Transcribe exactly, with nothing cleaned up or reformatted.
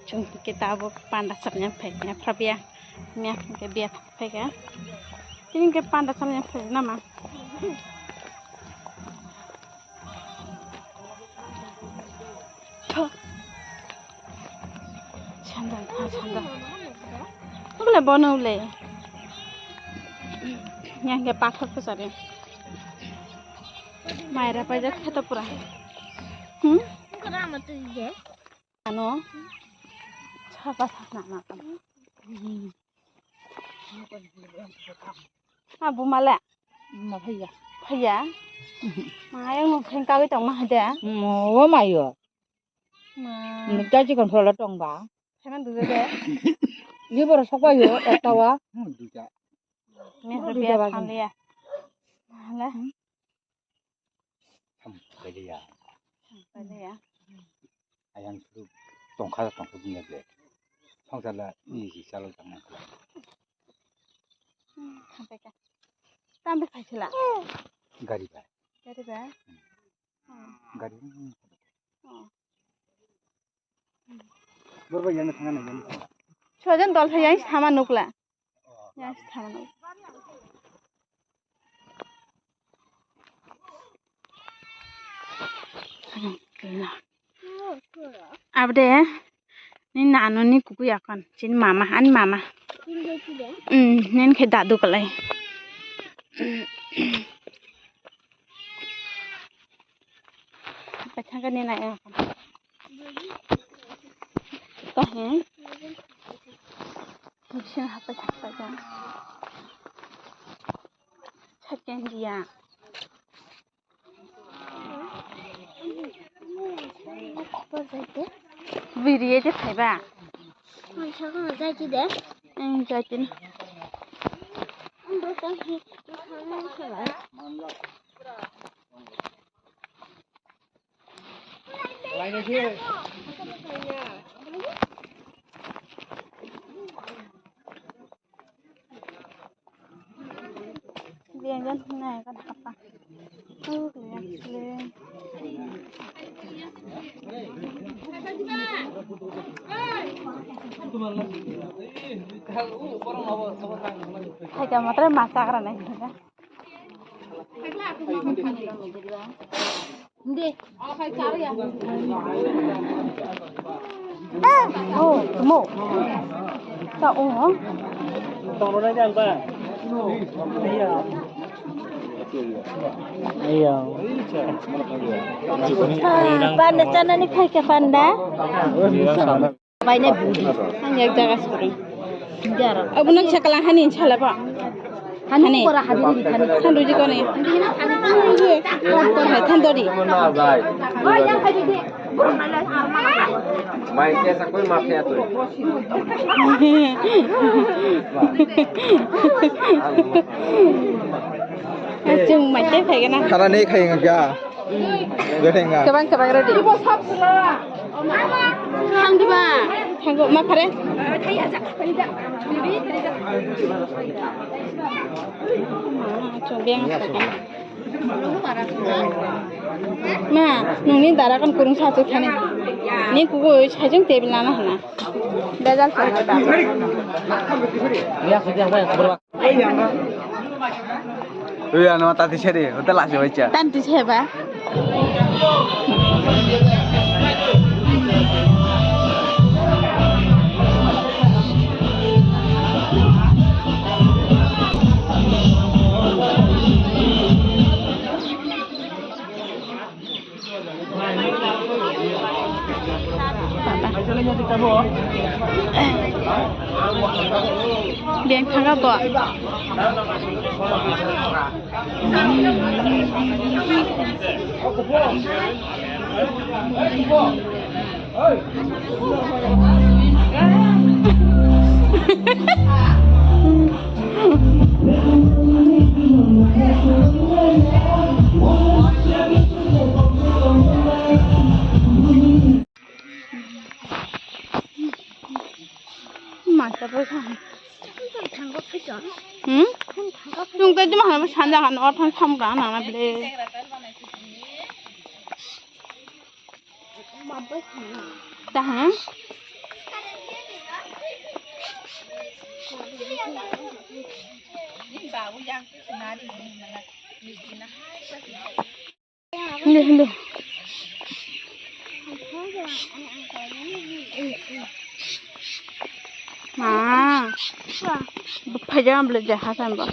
Chwng hwnkhe tabuk panda chapnai phaikha, phapya. Mia hwnkhe biya phaikha. Tini hwnkhe panda chapnai phaikha nama? Tho. Sandal, ha, sandal. Ule bono ule. Yang ke pakhor ko sare. Maira paja khata pura. Hmm? Ano. Chapa sakna na. Ah, bumale. Ma phaiya. Phaiya. Ma yang nung theng kagwi tong ma hade. Mo mayo. Ma. Nung jaji kon pholo tong ba. Hemen duje de. Ni boro sok bayo ekta wa. Hmm, duita. Ni boro hade duita ba. Phaliya. Male. Hmm. Ham, kaidiya. Kaidiya. Ayang suru tongkha tongkha bunya ble. Songsar la ni si chalo tangna khala. Hmm, thampai ka. Tambe khaisila. Gari ba. Gari ba. Hmm. Gari. Oh. Borok yang thangna nai. Sojan dol thai yang sama nukla. Yang sama nuk. Abde ni nano ni kuku yakan chin mama ani mama. Hmm, nen khe dadu kalai. Apa changka ni na yakan. Tahe. Bisin hapa changka ja. Second dia. Biri ye je phaiba. Ang sakno jaiti de. Ang jaiti. Ang bo tang hi. Hai ka matre masa kara nai. Hindi. Oh, tumo. Sa, oh. Iya. Ah, panda chana ni khai ka panda. Baine budi. Ang yak jaga suri. Jaro. Abo nang sakala hani inshallah ba. Hani. Hani. Kora hadiri di hani. Thandu ji kone. Kor hai thandori. Mai kesa koi mafia tu. Chung mai te phai gana. Khara nei khai ga. Beteng ga. Kebang kebang ready. Thang diba. Thang ma phare. Chung beng. Ma, nungni dara kan kurung sa tu khane. Ni kugo sajung table lana hana. Bejal sana da. Ui, ano tati seri, hotel ase hoicha. Tanti seba. Beng thaga bo. Masa bo sa. Hmm? Nung tei dima hana sanja hana orthan samgra nana ble. Tahang. Hindi, hindi. Ah, buphaijak ang belai jaha sanba.